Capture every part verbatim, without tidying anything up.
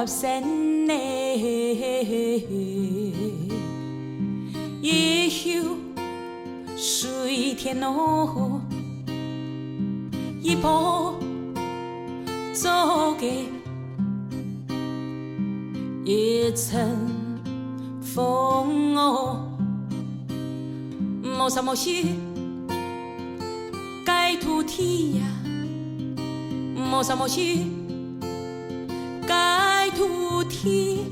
生呢，一休水田哦，一步做个一阵风哦，莫啥莫西。 个土地呀，莫啥莫西，个土地，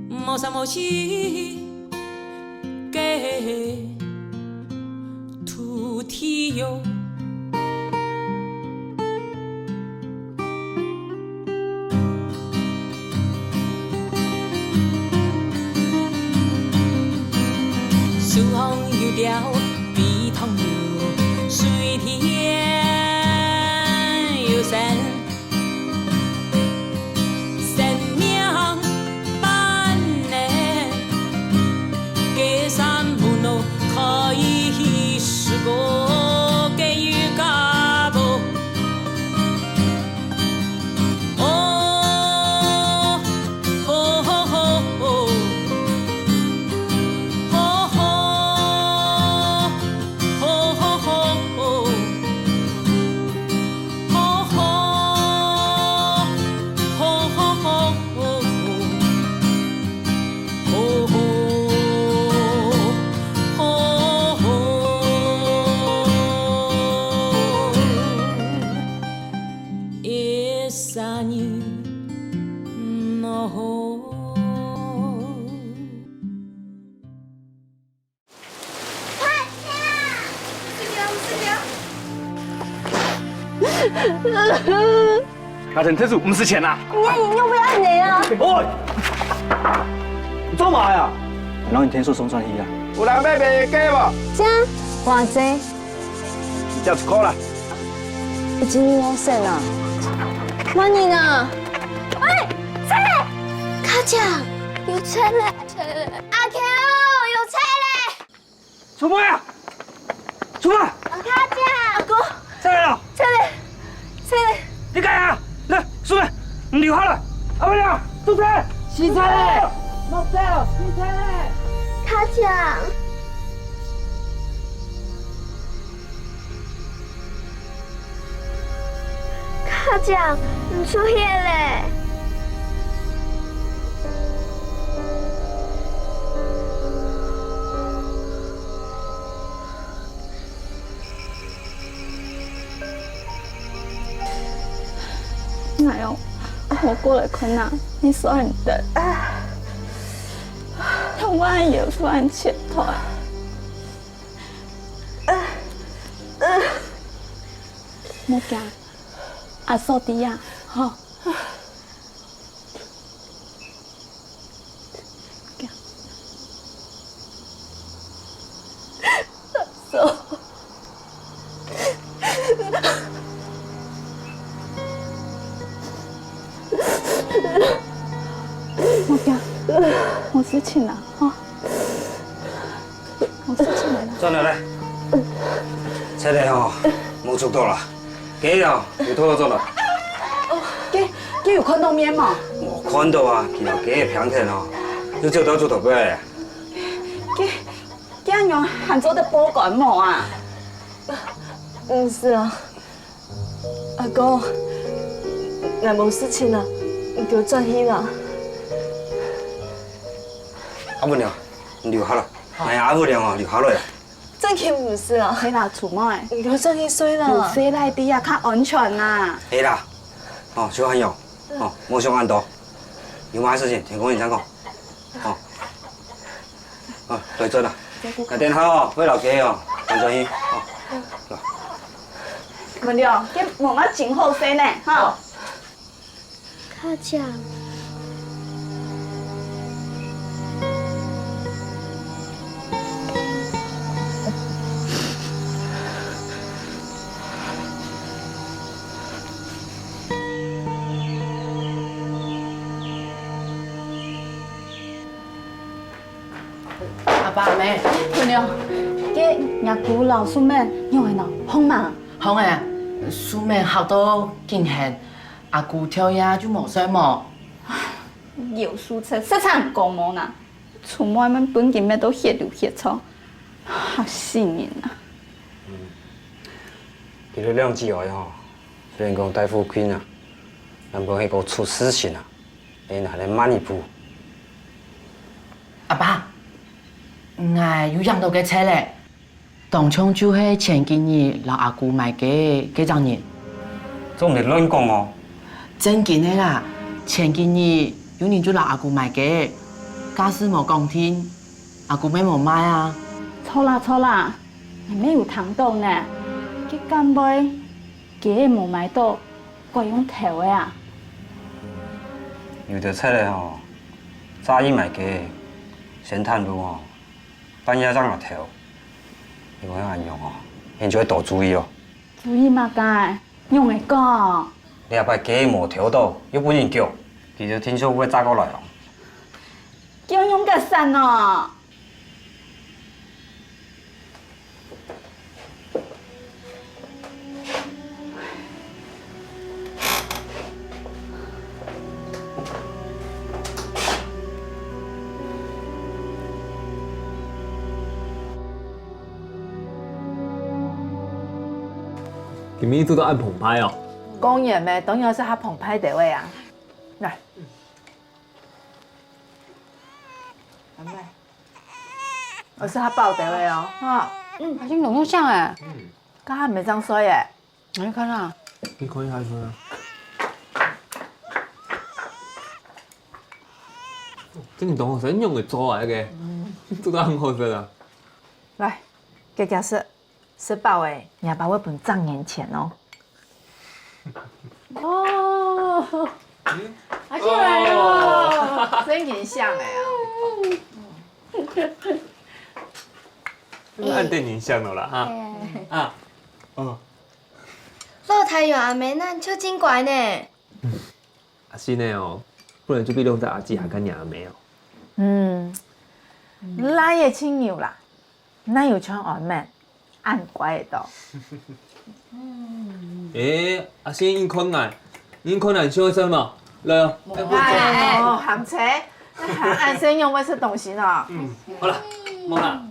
莫啥莫西，个土地哟。 树上有鳥，陂塘有水，田有山，生命般呢，个山门哦，可以是个个有个无。 哦，吼吼吼吼，吼吼，吼吼吼吼，吼吼，吼吼吼吼。 吼吼，吼吼，一声人呐吼。 阿珍，這就毋使錢啦。你你又不要按呢啊！喂，你做麼个啊？讓你天數送轉去啊！有人買賣雞無？這，偌濟？這一個啦。一斤二十啊？麼人啊？喂，菜嘞！卡醬，有菜嘞！阿Q，有菜嘞！ 出賣啊！出賣！阿卡姐！阿哥！菜來了！菜來！菜來！你幹啥？來，出賣！你留下來！阿伯娘，出菜！洗菜嘞！莫走，洗菜嘞！卡姐！ 卡醬，你出血咧！哎喲，我過來看啊，你說很疼，他萬一有突然切斷。 莫驚，阿嫂在啊，吼。莫驚。阿嫂。莫驚，無事情啦，吼。 轉來咧。菜咧吼，無煮到啦。雞哦，有拖到轉來。哦，雞，雞有看到面無？無看到啊，佢摎雞个平天哦，又走到豬頭背咧。雞，雞恁樣還做得報官無啊？毋使啊。 阿哥，𠊎無事情啊，你就轉去啦。阿文良，你留下來。哎呀，阿文良哦，留下來。正經毋使啊。係啦，厝妹。你就轉去睡啦。有細倈在啊，較安全啊。係啦，哦，就恁樣，哦，莫想恁多，有麼个事情，天光日正講，哦。 啊，來轉啦。啊，等下哦，會摎雞哦，搬轉去，哦，來。文良，這毛仔真好勢呢，吼。卡醬。阿爸阿姆，文良，該若姑摎淑敏仰仔呢？好吂？好啊，淑敏嚇到緊喊，阿姑頭夜就無睡無。有素質，實在毋講無啦，出門乜分佢搣到血流血錯，嚇死人啊！佢兩姊妹吼，雖然講戴富貴啊，但講係講出事情啊，你還得慢一步。阿爸，𠊎又想到个媸咧。 當像就係前幾日摎阿姑買雞該隻人。做毋得亂講哦！正經个啦，前幾日有人就摎阿姑買雞，價數無講定，阿姑乜無賣啊！著啦著啦，你乜有聽到呢？該敢會雞無買到，改用偷个啊？有兜媸仔吼，詐意買雞，先探路吼， 半夜正來偷。你看恁樣哦，你就愛多注意哦。注意麼个？仰會講？這擺雞無偷到，又分人逐，佢就定著會再過來哦。叫仰結煞哦！ 今晡日做到恁澎湃哦！公園咩，當然係較澎湃兜仔啊！來，阿妹，𠊎係較飽兜仔哦，哈。嗯，阿信攏用想欸。該還無正睡欸。 你看啊。你看一下，你看啊。這你當好食，你仰會做啊？這個，做到恁好食啊！來，遽遽食，食飽欸，若爸會分十元錢哦。哦，阿信來了，真人相欸啊！恁得人相了啦，哈。啊，哦。 老弟有阿姆，恁就真乖呢。阿信呢哦，本來就比兩隻阿姊還較惹阿姆哦。嗯，倈仔盡有啦，哪有像阿姆恁乖个多。欸，阿信，你看𠊎，你看𠊎，你笑什麼？來哦，來，哎，哦，鹹菜。 恁細人會食東西呢？嗯，好啦，無啦，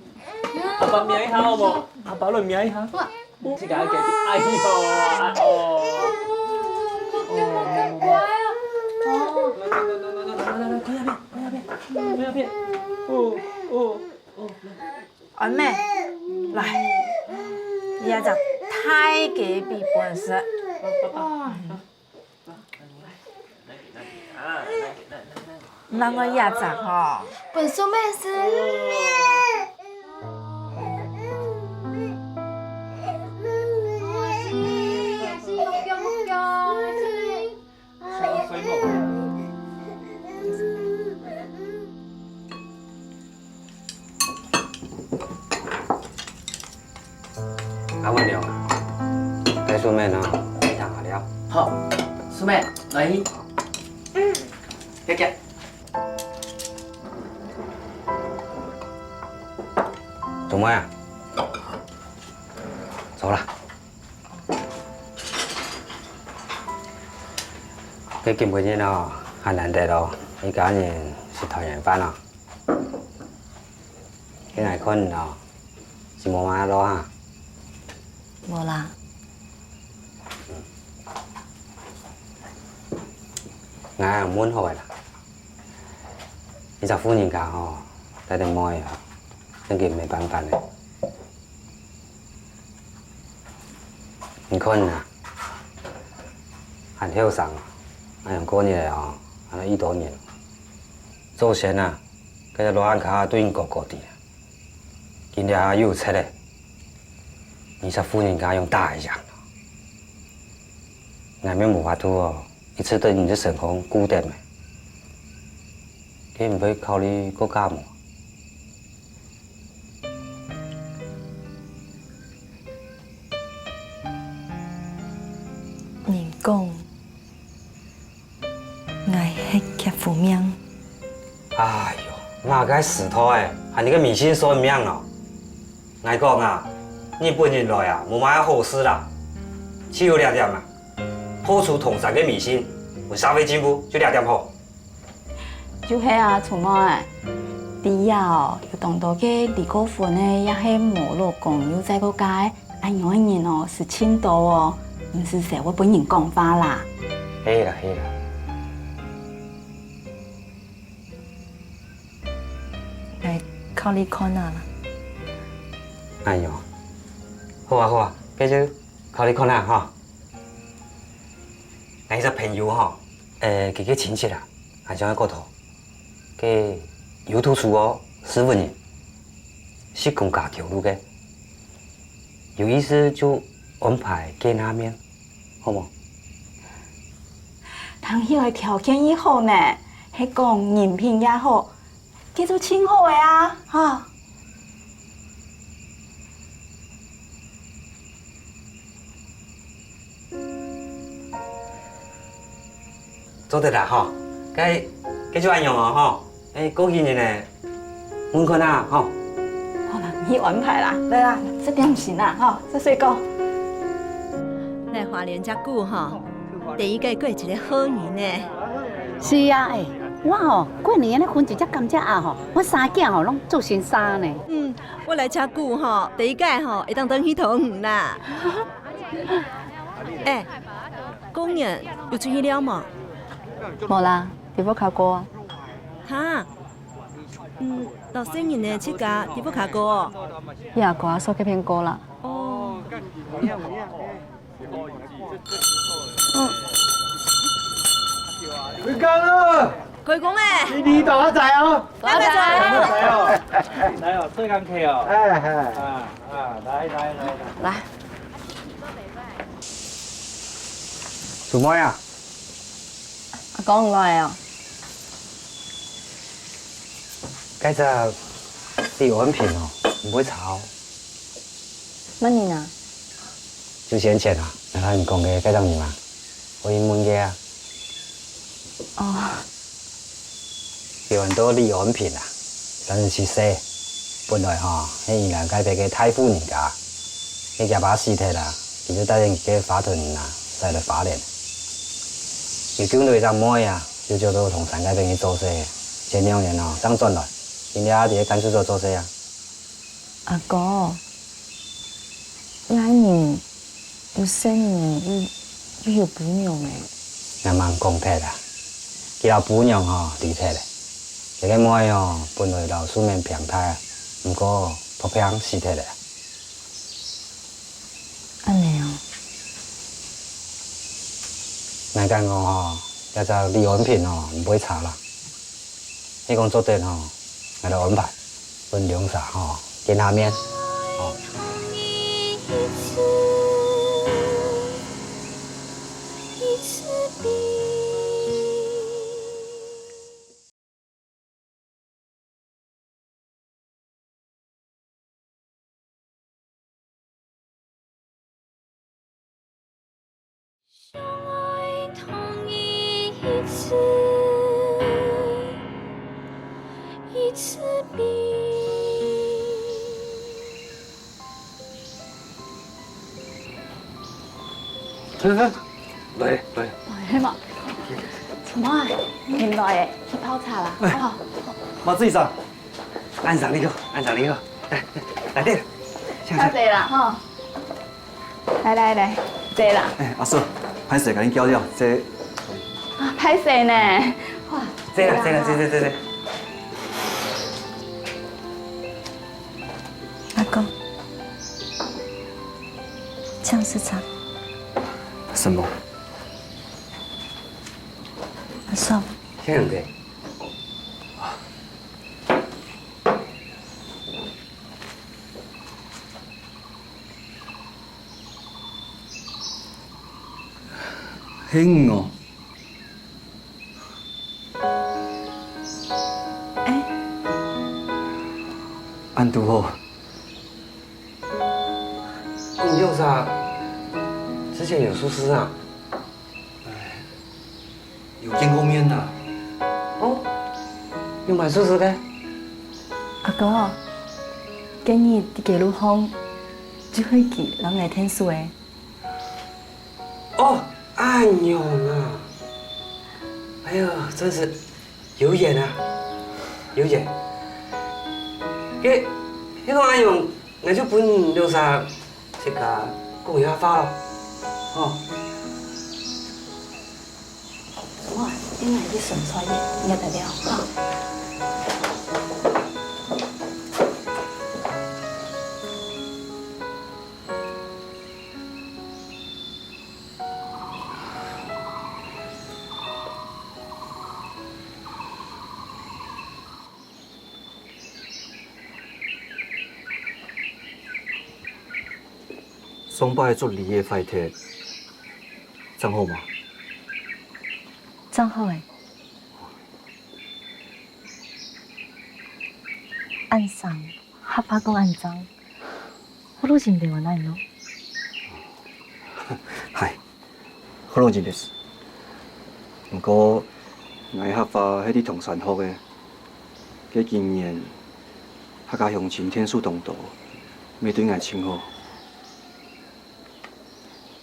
阿爸摸一下好無？阿爸來摸一下。哇，自家个，哎呦，哎哦，哦，乖啊。哦，來來來來來來來，快點，快點，快點，哦哦哦，來。阿姆，來，這隻大雞髀分你食。爸爸。 另外這隻吼，分素妹食。阿文良啊，該素妹呢，你聽下了。好，素妹，來去。嗯。謝謝。素妹啊，坐啦。 該今晡日哦，還難得哦，一家人食團圓飯哦。該𠊎看你哦，係無麼个落哈？無啦。𠊎問好个啦，你這婦人家吼，帶等妹啊，真經無辦法呢。 你看啊，還後生啊，恁樣過日仔哦，還有幾多年。祖先啊，該隻羅漢跤對你哥哥知啊，今這下又有賊仔，你這婦人家用打一樣。𠊎乜無法度哦，一直對你這身項顧等咩？該你會考慮過嫁無？ 人講，𠊎係屐夫命。哎喲，麼个時代欸，還有該迷信算命哦！𠊎講啊，日本人來啊，無麼个好事啦，就有這點啊，破除唐山个迷信，分社會進步就這點好。就係啊，楚妹。知啊哦，有當多个離過婚个，也係無老公又再過嫁个，恁樣个人哦，係盡多哦，毋使愁會分人講話啦。係啦，係啦。來考慮看啊啦。哎喲，好啊，好啊，該就考慮看啊，吼。 𠊎一隻朋友吼，誒，佢个親戚啊，還想愛過頭，該有讀書哦，斯文人，識講客家口音个，有意思就安排見下面，好無？聽起來條件異好呢，係講人品也好， 該就盡好个啊，哈。做得啦吼，該該就恁樣哦吼，誒，過幾日呢，問看啊吼。好啦，你安排啦，來啦，食點心啦吼，細細講。來花蓮遮久吼，第一屆過一個好年呢。 是啊，誒，我吼，過年咧分一隻甘蔗盒吼，我三囝吼攏做先生呢。嗯，我來遮久吼，第一屆吼會當轉去桃園啦。誒，過年有出去尞無？無啦，佇屋下過啊。哈？嗯，老細人呢，自家佇屋下過哦。佢阿哥阿嫂該片過啦。哦。 開工啊！開工誒！你你大家在哦？大家在。來哦，來哦，做工課哦。哎哎。啊啊，來來來來。來。做麼啊？阿公來哦。該隻李安平哦，毋會差哦。 麼人啊？就先前啊，𠊎摎你講个該隻人啊，𠊎問个啊。哦。佢安到李安平啊，三十七歲，本來吼係宜蘭該片个大戶人家，佢厥爸死忒啊，佢就帶等佢个花頭人啊，徙來花蓮。佢救到一隻妹啊，就走到銅山該片去做事，前兩年哦，正轉來，今這下在該看守所做事啊。 阿哥，這人有細人又又有餔娘誒。𠊎吂講忒啊，佢摎餔娘吼離忒咧。佢个妹哦，本來摎秀敏平大啊，毋過發病死忒咧。恁呢哦。𠊎感覺吼，這隻李安平哦，毋會差啦。你講做得吼，𠊎來安排。 分兩儕吼，見下面。吼。來來來。來，係嘛？怎麼啊？你來誒，去泡茶啦。來。哦。馬志醫生，恁生你好，恁生你好。來，來，來，請，請。多謝啦，吼。 來來來，坐啦。哎，阿叔，歹勢，共你攪擾，這啊，歹勢呢。哇，坐啦，坐啦，坐，坐，坐，坐。阿公，請食茶。什麼？阿叔。先生。 係你哦。哎。恁堵好。你兩儕之前有熟識啊？ 有見過面啦。哦，有麼个事个？阿哥，今日在街路項，就係佢摎𠊎𢯭手个。哦，恁樣啊！哎呀，真是有緣啊，有緣。該，該講恁樣，𠊎就分你兩儕自家講一下話咯，吼。哇，你哪去順菜耶？你要得了，哈。 上擺个竹籬仔壞忒，正好無？正好欸。恁生，客話講恁正，福佬真靈啊，哪會呢？嗨，福佬真靈。毋過，𠊎客話係在唐山學个，該幾年，客家鄉親天數當多，乜對𠊎真好。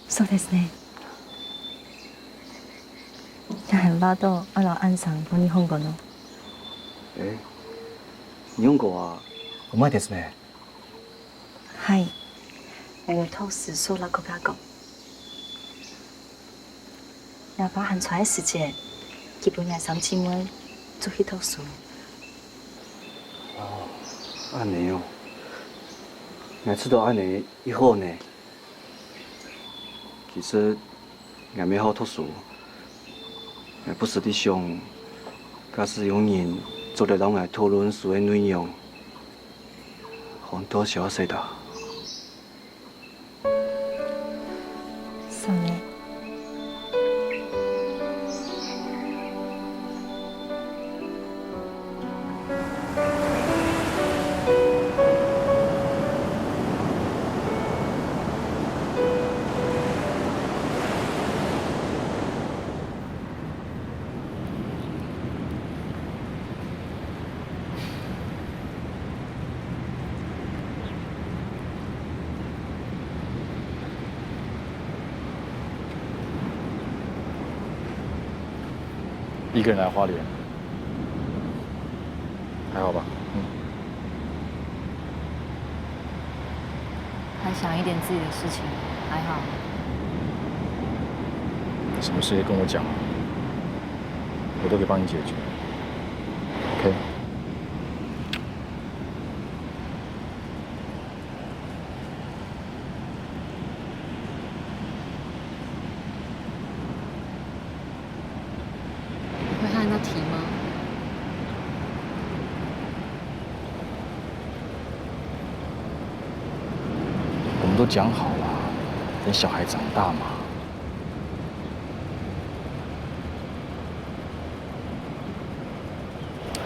そうですね。你還話到愛摎恁生分你放過呢？欸，日本語はうまいですね。はい。𠊎有讀書所以摎國家講。若爸還在个時節，佢分𠊎三姊妹出去讀書。哦，恁呢哦。𠊎知道恁呢已好呢。 其實，𠊎乜好讀書，𠊎不時在想，假使有人做得摎𠊎討論書个內容，好多謝啊，Seda。算了。 一個人來花蓮，還好吧？嗯。還想一點自己的事情，還好。什麼事也跟我講啊，我都可以幫你解決。OK。 會和人家提嗎？我們都講好了，等小孩長大嘛。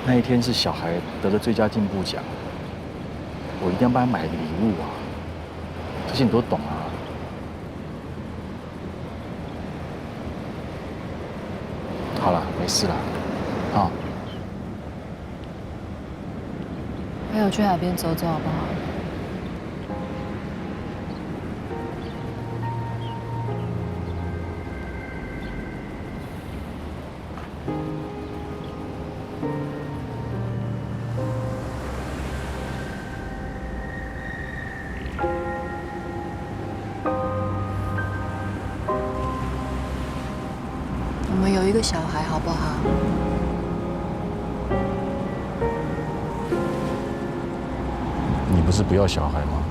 那一天是小孩得了最佳進步獎，我一定要幫他買個禮物啊。這些你都懂啊。好了，沒事了，啊。 陪我去海邊走走好不好？我們有一個小孩好不好？你不是不要小孩嗎？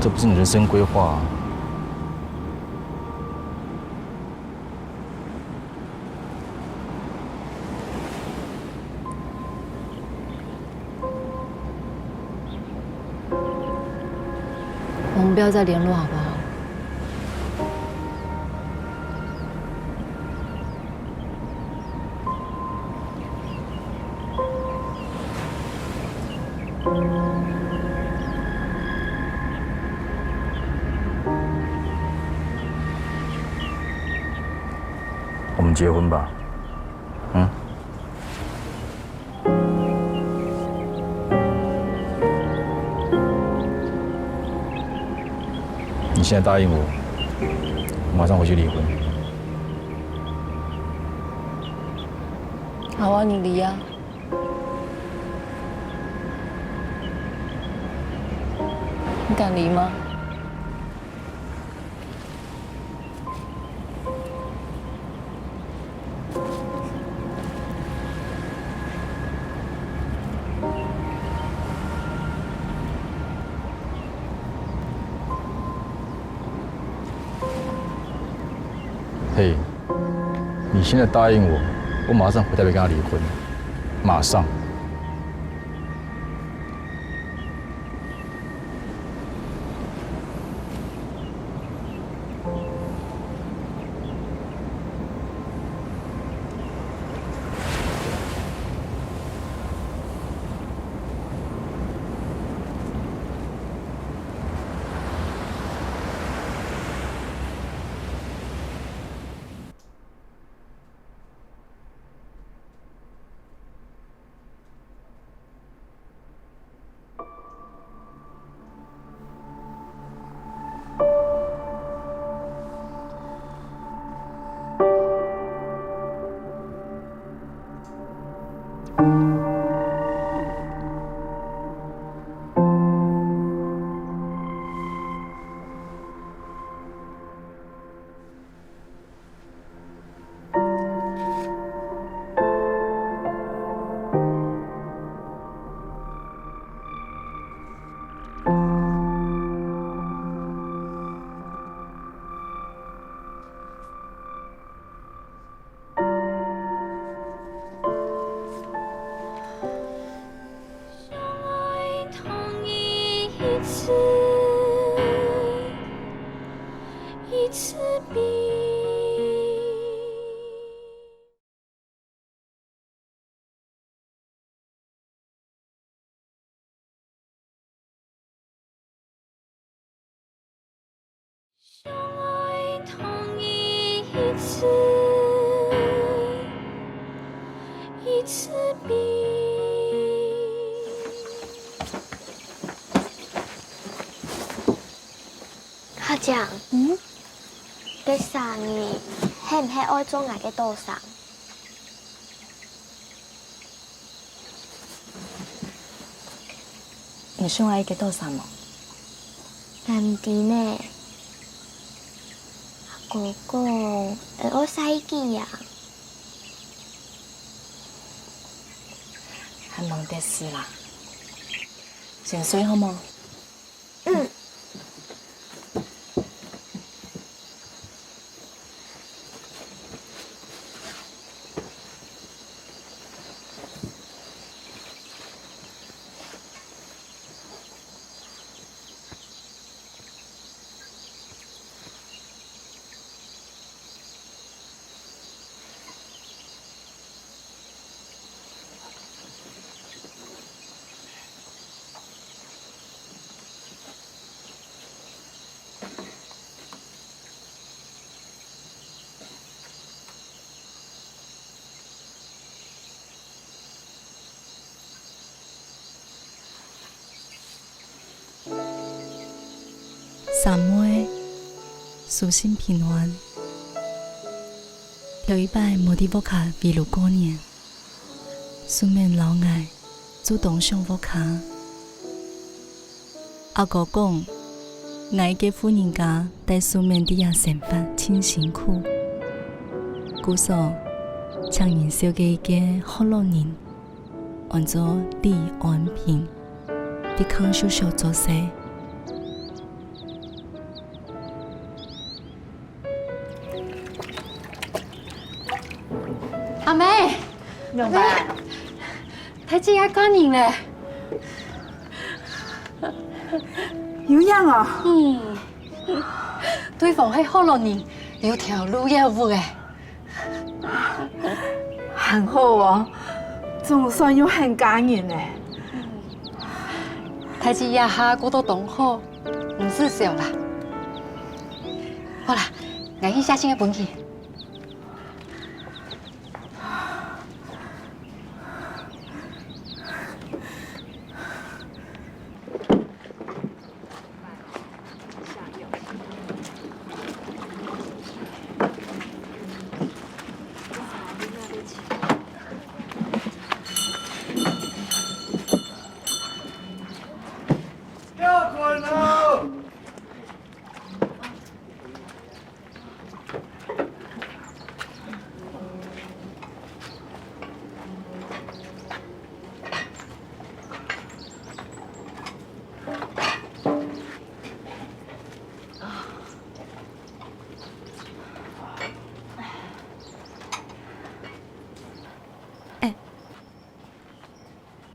這不是你人生規劃啊。 我們不要再聯絡好不好？ 我們結婚吧，嗯？你現在答應我，我馬上回去離婚。好啊，你離啊。你敢離嗎？ 嘿，你現在答應我，我馬上回台北跟他離婚，馬上。 阿正，嗯？這三日，係毋係愛做𠊎个多桑？ 你想愛个多桑無？𠊎毋知呢。阿哥講，會愛曬幾啊？還吂得時啦，先睡好無？ 嗯。三妹，書信平安。頭一擺無在屋下圍爐過年，素敏摎𠊎就當想屋下。阿哥講，𠊎个婦人家帶素敏在這生活盡辛苦，故所請人紹介一個學老人，安做李安平。 在康秀秀做事。阿妹，阿妹，大姊愛嫁人咧。有影哦。嗯，對方係學老人，有頭路業務誒。 還好哦，總算有肯嫁人咧。大姊這下過到當好，毋使愁啦。好啦，𠊎去寫信仔分佢。 阿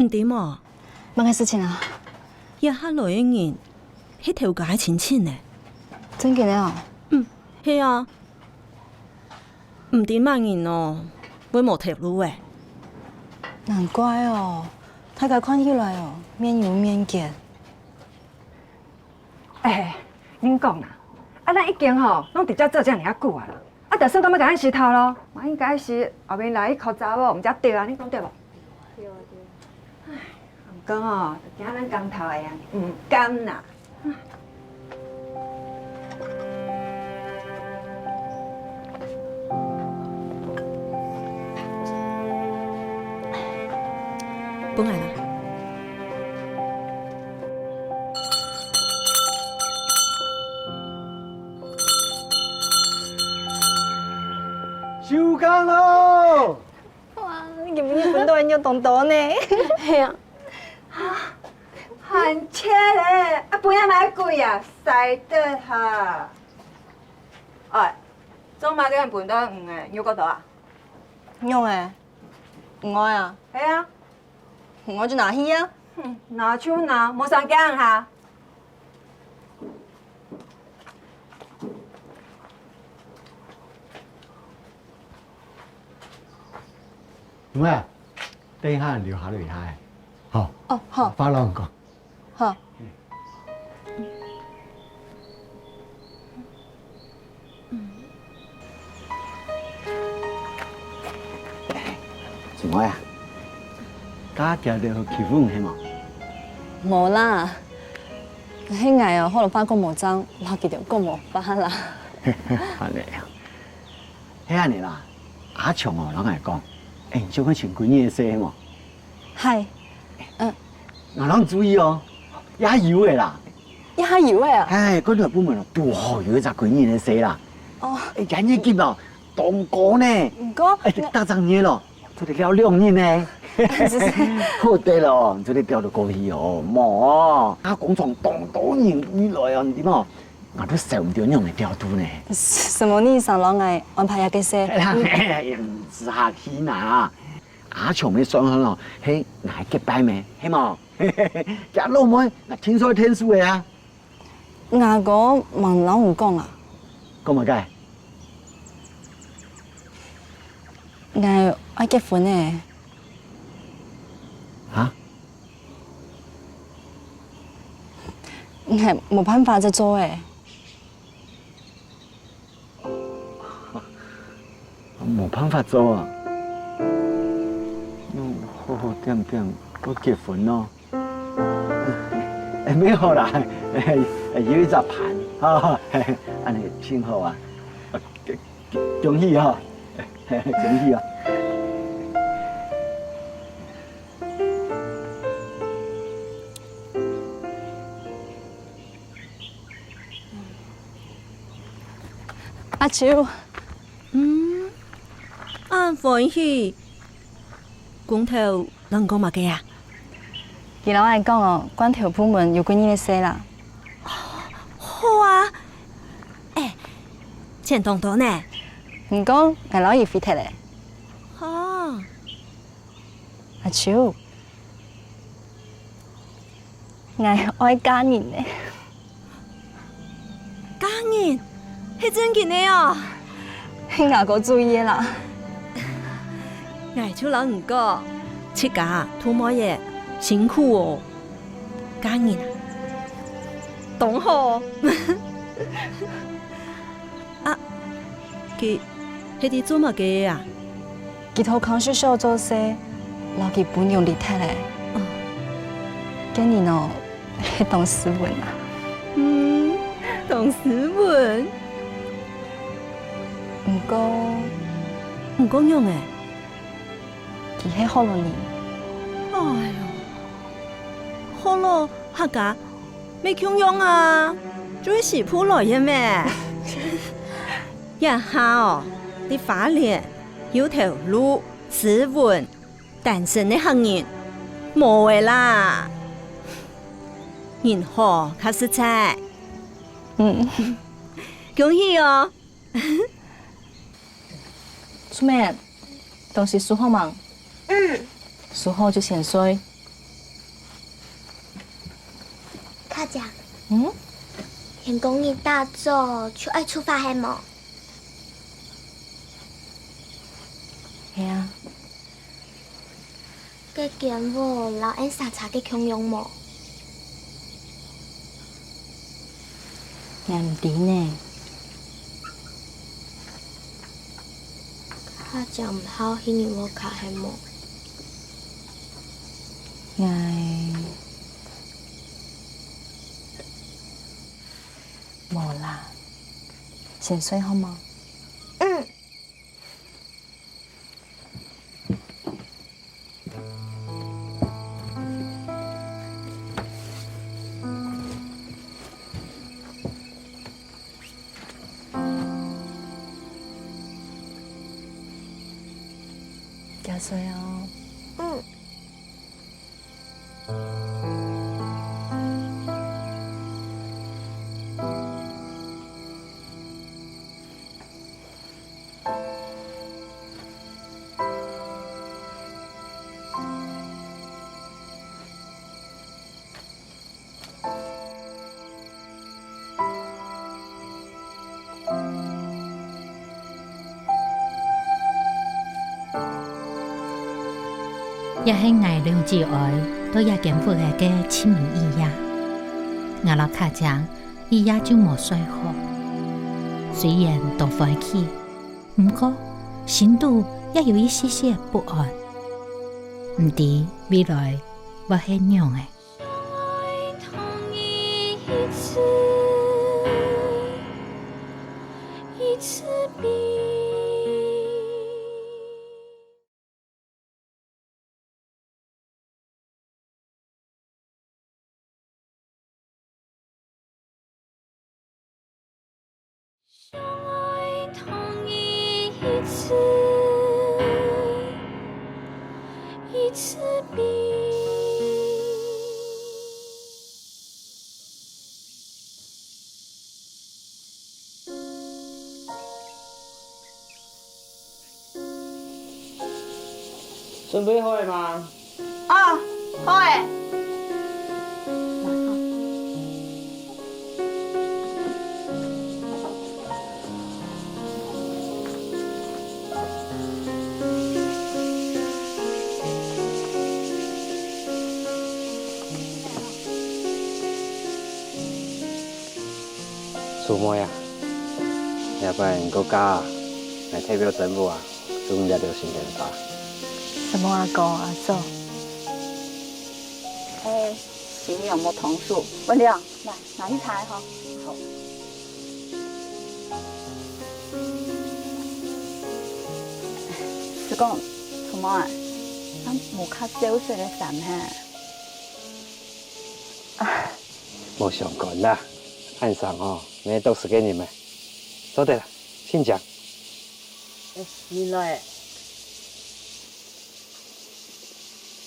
你知無？麼个事情啊？這下來个人，係頭家个親戚呢。真个哦？嗯，係啊。毋知麼人哦，會無頭路欸。難怪哦，大家看起來哦，面有面結。 哎，恁講啊，啊，咱已經吼，攏直接做遮爾久啊啦，啊，就算講欲共咱辭頭咯，嘛應該是後面來一箍查某，毋才對啊，你講對無？對啊，對啊。哎，毋過吼，就驚咱工頭會啊，毋甘啦。 分𠊎啦。收工咯！哇，你今晡日分到个肉當多呢。係啊。啊，還切咧，啊，分也買貴啊，使得哈。哎，做麼个分到魚个肉骨頭啊？肉个，毋愛啊。係啊。 我就拿去啊。哼，拿就拿，莫生驚哈。喂，等一下留下來一下，好。哦，好。發落講。好。 做麼个啊？家己兜欺負你係無？無啦，係𠊎哦，學老爸講無正，摎佢兜講無話啦。恁呢啊，係恁呢啦，阿強哦，摎𠊎講，哎，你想愛尋閨女个事係無？係，嗯， 𠊎摎你注意哦，這下有个啦。這下有个啊？哎，管理部門哦，堵好有一隻閨女个事啦。哦。哎，今日金哦，當高呢。毋過，哎，逐隻月咯，做得了兩日呢。是，是。好得咯，做得調到過去哦，無，啊，工廠當多人入來哦，你知無？𠊎都想毋到仰般調度呢。什麼你想摎𠊎安排這个事？哎呀，哎呀，毋使客氣啦。 阿強个算好咯，係𠊎結拜咩，係無？厥老妹，𠊎聽說天數个啊。𠊎哥吂摎你講啊？講麼个？𠊎愛結婚咧。哈？𠊎無辦法再做咧。 無辦法做啊，愛好好恬恬過結婚咯。哎，無好啦，有一隻伴，哈，恁呢盡好啊。恭喜哈，恭喜啊！ 阿秋，嗯，恁歡喜，工頭摎你講麼个啊？佢摎𠊎講哦，管理部門有閨女个事啦。好啊，哎，錢當多呢。毋過𠊎摎佢分忒咧。好。 阿秋，𠊎愛嫁人咧。嫁人？係正經个哦？係𠊎哥主意个啦。𠊎就摎你講，自家做妹仔辛苦哦。嫁人啊，當好哦。啊，佢係在做麼个啊？ 佢在康師傅做事，摎佢餔娘離忒咧。該人哦，係當斯文啊。嗯，當斯文。毋過，毋過仰仔？佢係學老人。哎喲，學老客家 乜共樣啊，就係西部來个咩？這下哦，在花蓮有頭路、斯文、單身个客人無个啦。人好較實在。嗯。恭喜哦！ 淑美，東西收好吂？嗯。收好就先睡，阿姐，嗯？天光日打早就愛出發係無？係啊。該間屋摎𠊎儕車个共樣無？𠊎毋知呢。較正毋好去人屋下係無？𠊎 無啦，先睡好無？嗯。加睡哦。嗯。 這係𠊎兩姊哀到這間屋仔个盡尾一夜。𠊎摎卡正一夜就無睡好。雖然當歡喜，毋過心肚也有一息息不安，毋知未來會係仰仔。 準備好了嗎？哦，好了。 淑妹啊，這擺你過嫁啊，𠊎代表政府啊，送你這條新電話。承蒙阿哥阿嫂。哎，新娘莫動手，文良，來，拿去擦吼。好。係講，淑妹啊，你無較少洗个衫嘿？ 無相干啦，恁生吼，乜係讀書个人咩。做得啦，請講。哎，你來。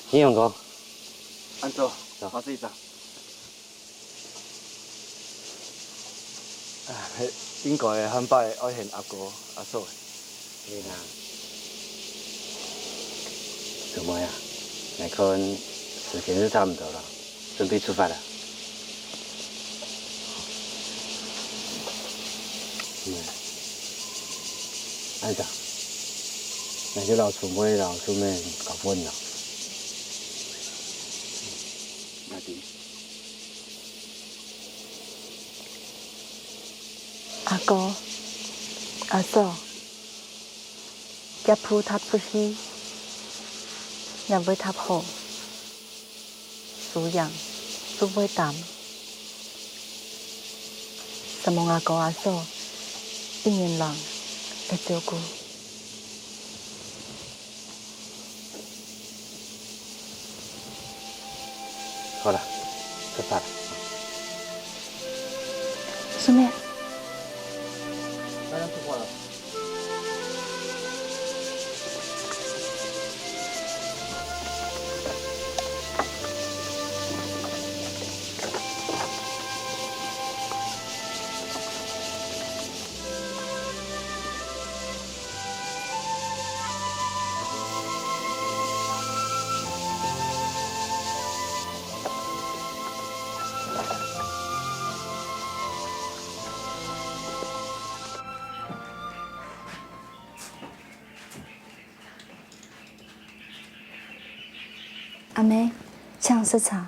你用過？恁早，坐。我試一下。啊，應該下擺愛喊阿哥、阿嫂个。 係啦。淑妹啊，𠊎看時間係差毋多了，準備出發了。嗯，恁樣，𠊎就摎淑妹摎淑妹交分了。那就 阿哥、阿嫂，腳步踏出去，也會踏好，輸贏就會擔。承蒙阿哥阿嫂一年來个照顧。 好了，出發了。淑妹。大家出發了。阿姆，請食茶。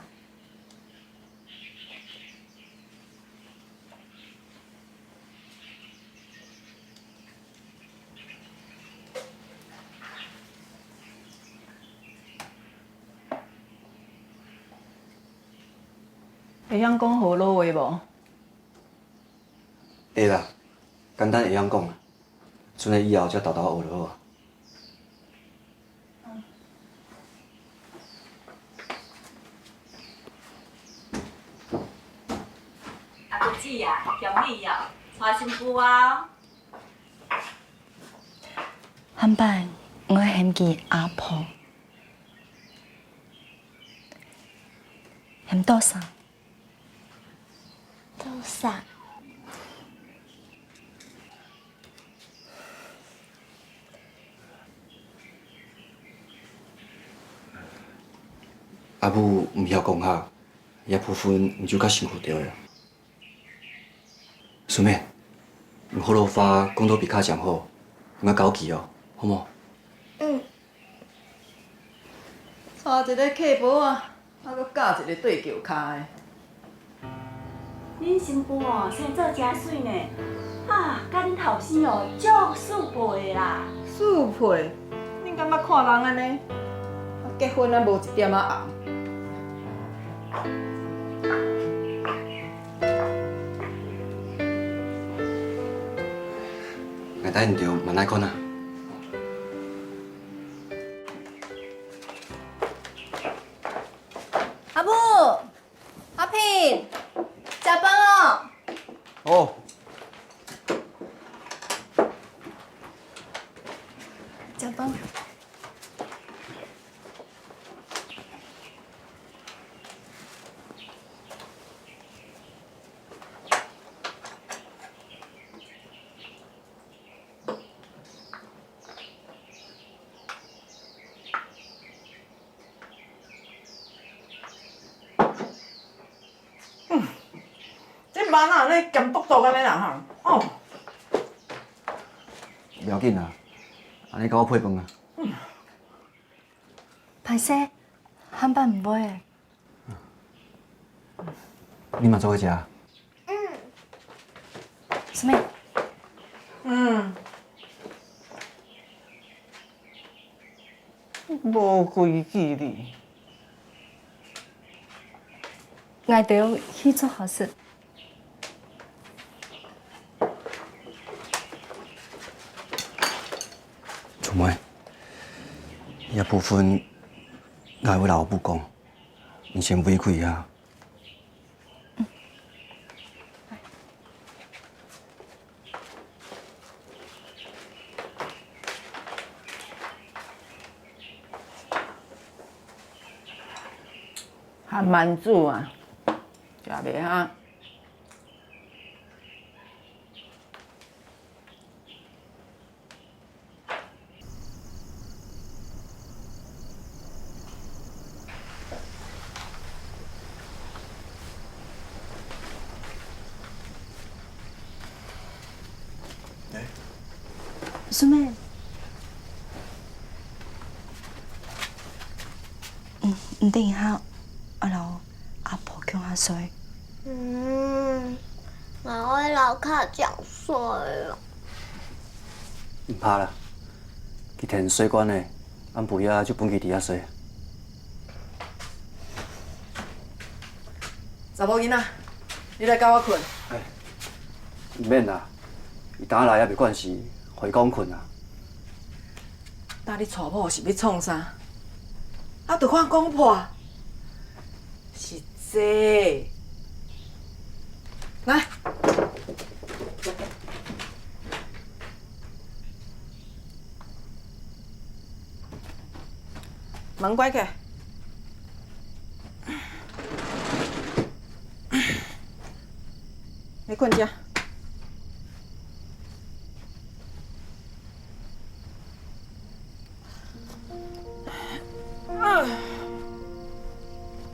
會曉講河洛話無？會啦，簡單會曉講啦，賰个以後才沓沓學就好啊。 阿菊姊啊，恭喜哦，娶新婦啊！下擺𠊎喊佢阿婆，喊多聲。 多聲。阿母毋曉講客，這部分你就較辛苦兜仔。淑美，你學老話講到比較強吼，𠊎教佢哦，好無？嗯。娶一个契婆啊， 啊，閣嫁一个綴轎跤的。恁新婦哦，生做真媠呢！啊，佮恁頭先哦，足適配的啦。適配？恁敢捌看人按呢？啊，結婚啊，無一點仔紅。𠊎帶你兜慢來看啊。 阿母，阿平，食飯哦！哦。食飯。 這饅仔按呢鹹篤篤按呢啦哈，哦。無要緊啊，按呢佮我配飯啊。歹勢，下擺毋會。 你嘛做伙食啊？嗯。什麼？嗯。無規矩哩。𠊎兜去做好事。淑美，這部分𠊎會摎阿母講。 你先委屈一下。還慢煮啊，食袂下。 淑美，嗯，你等一下，𠊎摎阿婆共下睡。嗯，𠊎愛摎較早睡啊。 毋怕啦，佢跈睡慣咧，暗晡夜就分佢佇遐睡。查某囡仔，你來佮我睏。哎，毋免啦，佢今仔日也袂慣勢，予佢講睏啊。今你娶某是欲創啥？啊，就看講破。 是這。來。門關起來。你睏遮。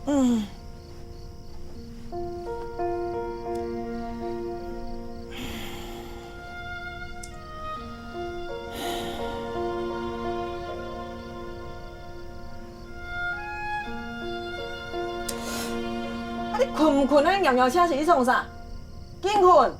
嗯。你睏毋睏啊？你貓貓鼠鼠你創啥？緊睏！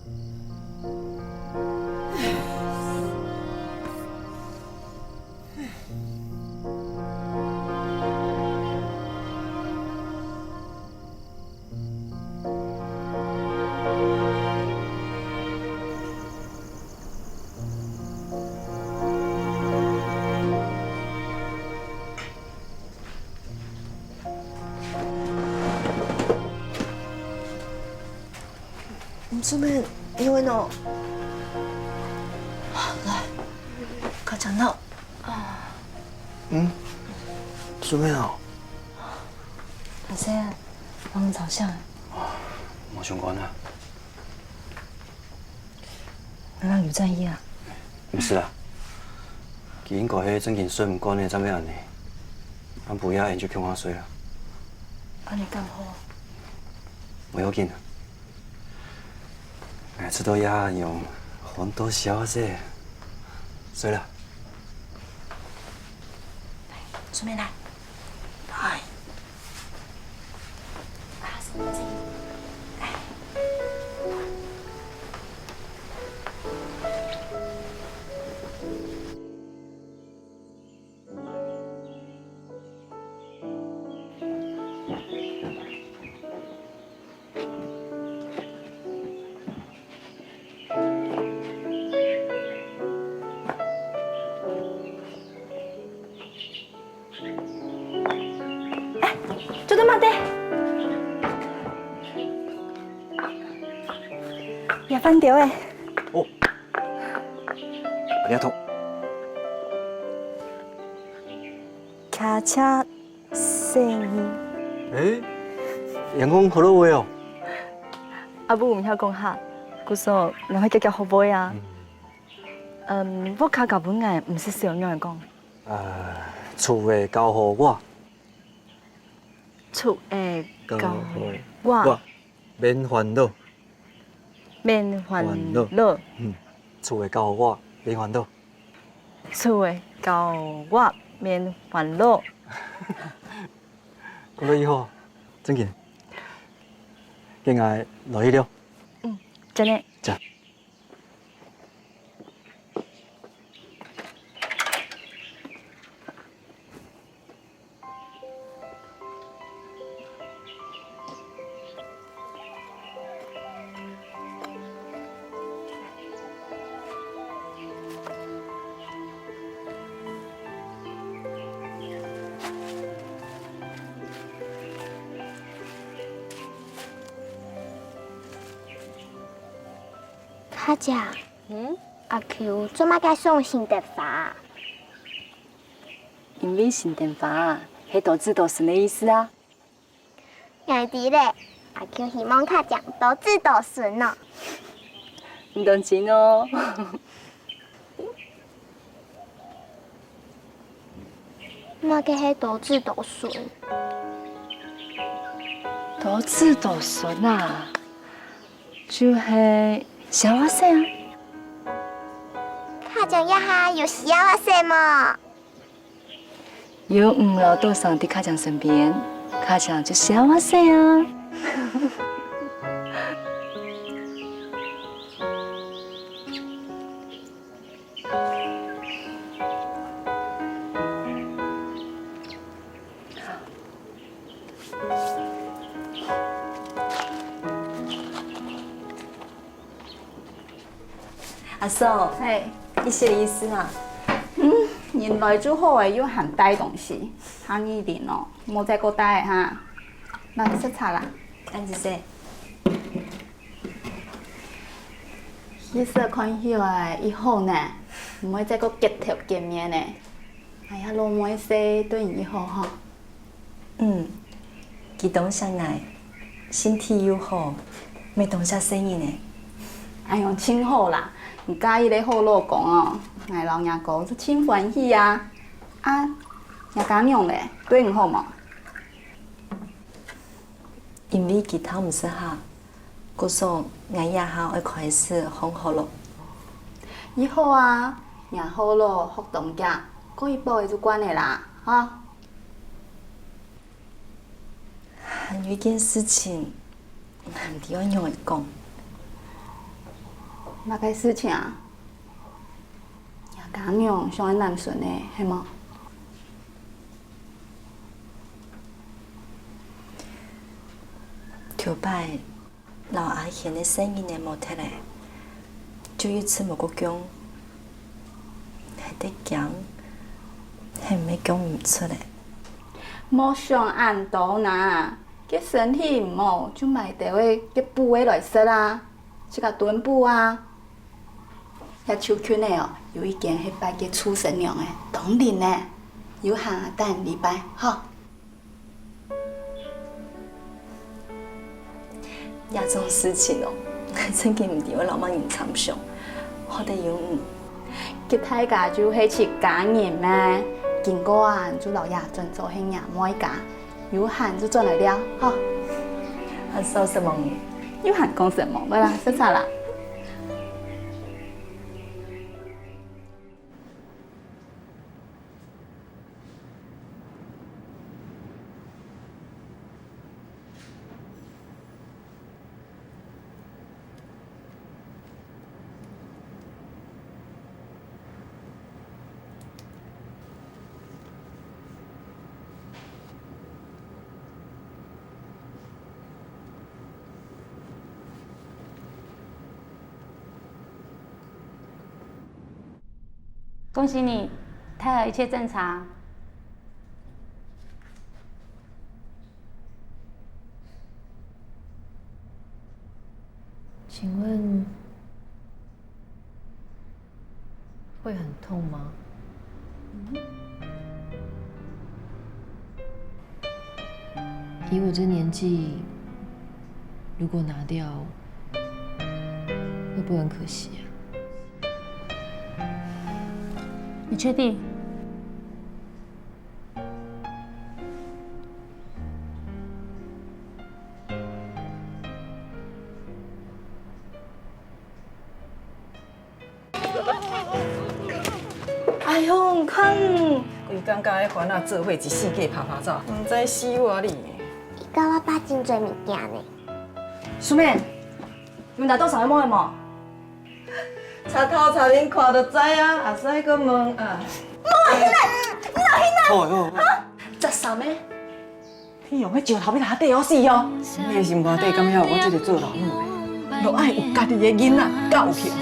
你做咩？因為喏，來，較強鬧。嗯，做咩哦？阿生，幫你照相。無相干啊。你人有在意啊？毋係啦，佢應該係正經睡毋慣个，正會恁呢。暗晡夜𠊎就共下睡啦。恁呢敢好？無要緊啊。 𠊎知道這樣很多小事，睡了。順便來。哎。啊，什麼東西？哎。 做得嘛得。也飯兜欸。哦。你好。卡車 細義。欸，仰講學老話哦？阿母毋曉講客，故所𠊎會遽遽學會啊。嗯，屋下教分𠊎毋識少仰仔講。呃，厝仔教好我。厝仔教好我。 免煩惱。免煩惱。嗯，厝仔教好我，免煩惱。厝仔教好我，免煩惱。講到以後，正經，該𠊎來去了。嗯，真个。 家長，嗯？阿舅做麼个送聖誕花啊？因為聖誕花啊，係多子多孫个意思啊。𠊎知咧，阿舅希望家長多子多孫哦。毋當真哦。 麼个係多子多孫？多子多孫啊，就係小學生啊。家長這下有小學生無？有你老多生在家長身邊，家長就小學生啊。 阿嫂，嘿。你寫个意思啊？嗯，人來就好欸，又還帶東西，下二輪哦，莫再過帶哈。來，食茶啦。恁仔細。 去食看戲仔，已好呢，毋會再過結頭結面呢。哎呀，老妹婿對你已好吼。嗯，佢當惜𠊎，身體又好，乜當惜細人呢。哎喲，盡好啦！你嫁一個好老公哦，𠊎摎若哥就盡歡喜啊！啊，若家娘咧，對你好無？ 因為佢頭毋識客，故所𠊎這下愛開始學學囉。已好啊，若學囉學當遽，過一擺仔就慣咧啦，哈。還有一件事情，毋知愛仰仔講。麼个事情啊？若家娘想愛攬孫仔，係無？頭擺摎阿賢个細人仔摸忒咧，就一直無過降，係得驚，係毋係降毋出咧？莫想恁多啦，佢身體毋好，就買兜仔个補仔來食啊，自家燉補啊。這就近仔哦，有一間係拜該註生娘个，當靈呢，有閒啊帶你禮拜，吼。 這種事情哦，𠊎真經毋知愛摎麼人參詳，好得有你。佢大家就係自家人咩，經過啊，就摎若轉做係若妹家，有閒就轉來尞，吼。啊，少食無？有閒講食無？來啦，食茶啦。 恭喜你，胎兒一切正常。請問會很痛嗎？以我這年紀，如果拿掉，會不會很可惜啊？你確定？ 哎喲，你看，規工佮彼番仔做伙一四界拋拋走，毋知死活哩。佢佮我爸真濟物件呢。淑敏，你們拿多少要摸一摸？擦頭擦面看就知啊，阿師愛問啊。摸起來，摸起來！哦喲，啊，這啥物？ 你用彼石頭欲抐地好死哦！你的心肝底感覺我這个做老母的，就愛有家己的囡仔較有幸福。